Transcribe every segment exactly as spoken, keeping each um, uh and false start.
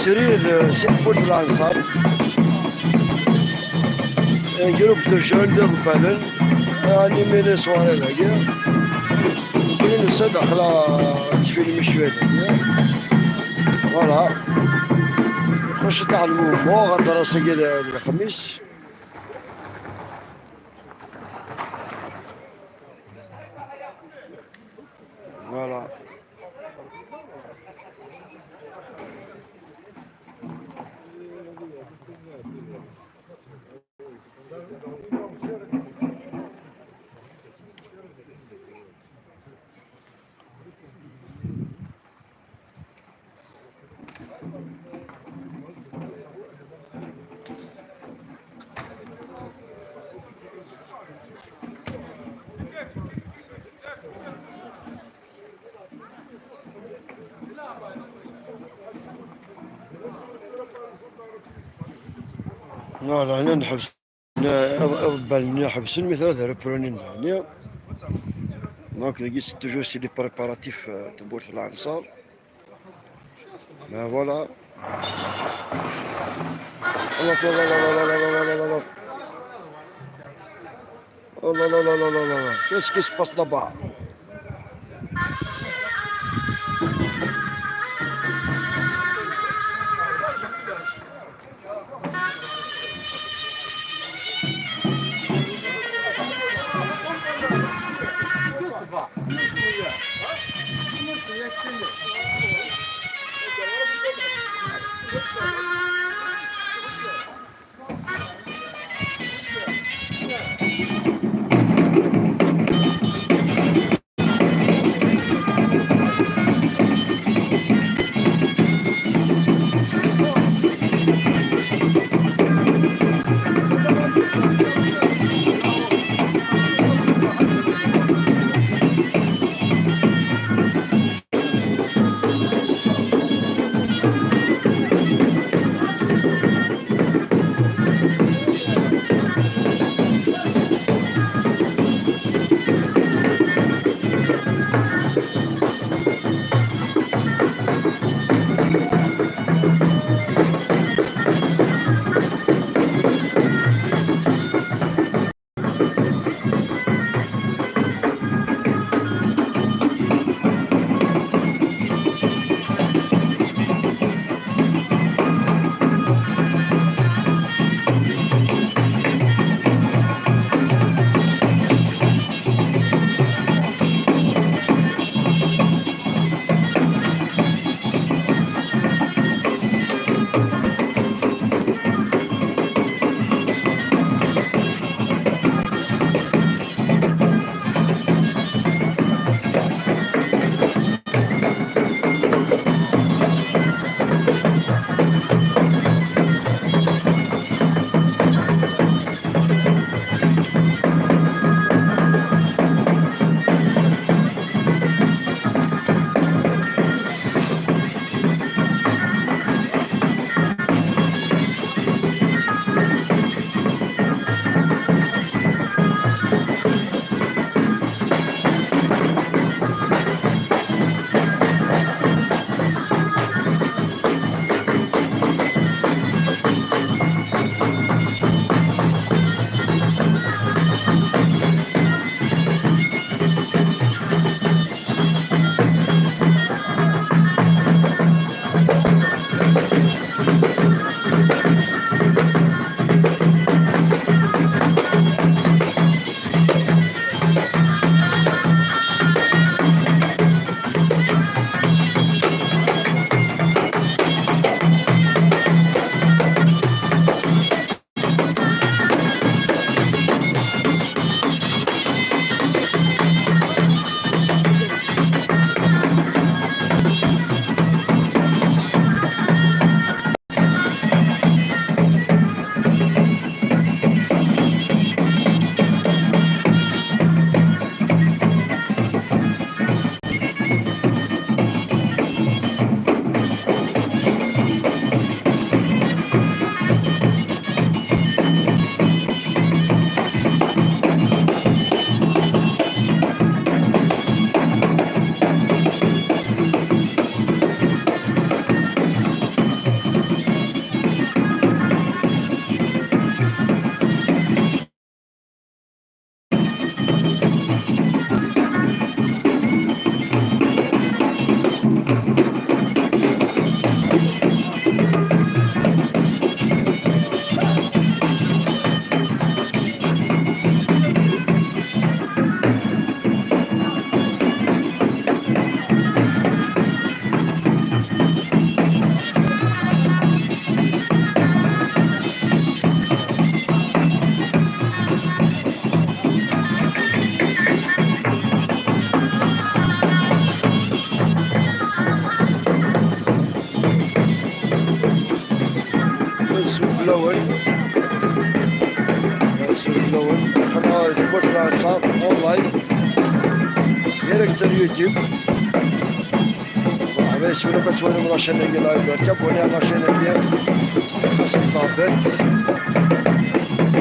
Srid, eh, si tmurt n Lɛenṣer. Un groupe de jeunes d iḍebbalen, eh, animé les soirées dagi. Nekni nusa-d aql-aɣ nettfilmi cwiya dagi. Voilà. Ixuṣṣ-iteɣ le mouvement, axaṭer ass-agi d, d lexmis. Voilà. Voilà, hna nḥebs. Iḍ-, iḍebbalen-nni ḥebsen, mi tura ad reprunin daɣen. Donc, dagi, c'est toujours, c'est les préparatifs, euh, de tmurt n Lɛenṣer. Ben voilà. Oh là là là là là là là. Qu'est-ce qui se passe là-bas? Lawan. Merci Lawan. Xedmeɣ di tmurt n Fransa, online. Direct ar YouTube. Merḥba yes-wen, ad twalim la chaîne-agi live, abonné à la chaîne-agi. Xaṣem Ṭabet.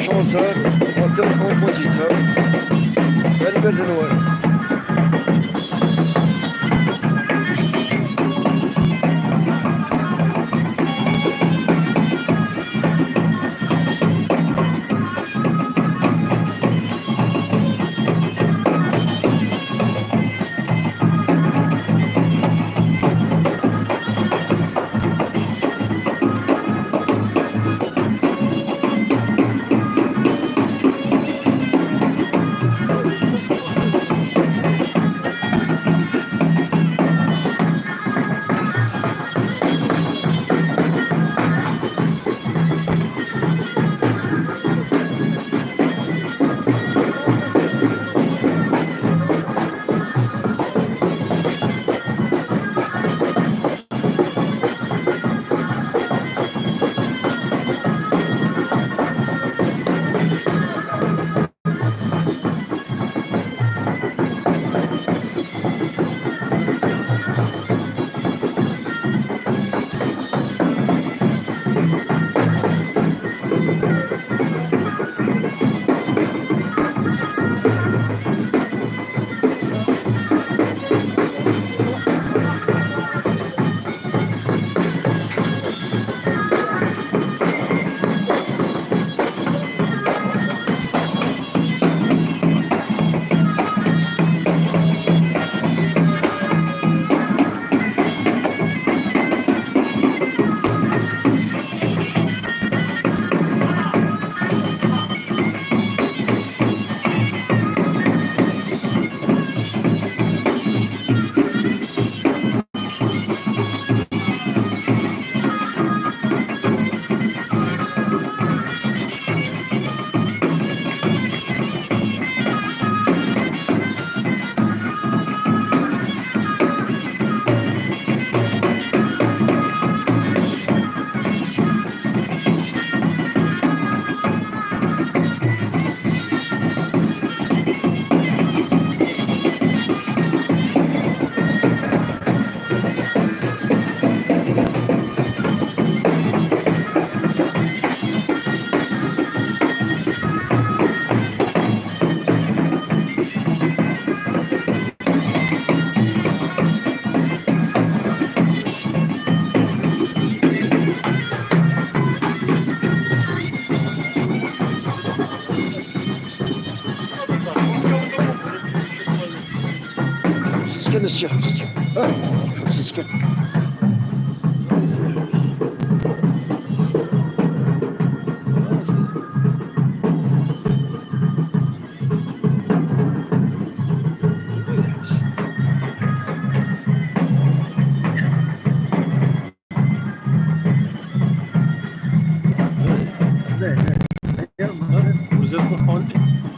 Chanteur, auteur, compositeur. Tanemmirt-nwen. Xemsa kan a ssya, xemsa kan. Ah, xemsa kan. Vous êtes en ligne ?